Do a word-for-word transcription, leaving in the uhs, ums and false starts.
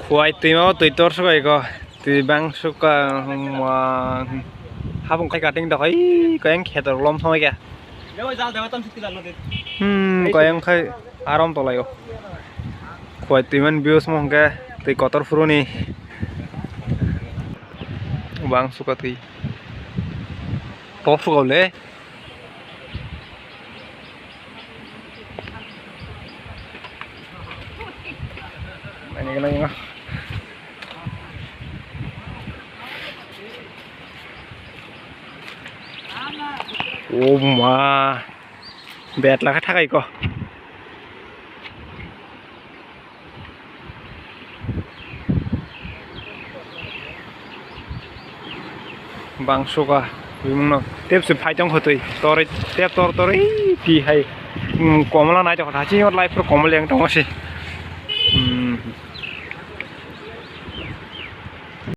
Khuai twima o twi tor sukai ko. Twi bang suka, ma, habung khai kating da khai, kayang khetor lom samai kya. Hmm, kayang khai aram tolai o. Khuai twi man views mo hwnkhe twi kotor phuru ni. Bang suka twi. Top suka le. Ani gana gana. O ma. Bet laka thakai ko. Bang suka bimungno tep se phai tong khotoi toroi tep tor toroi ti hai, mm, komla nai tong kha chi yor lai phur komla yang tong se.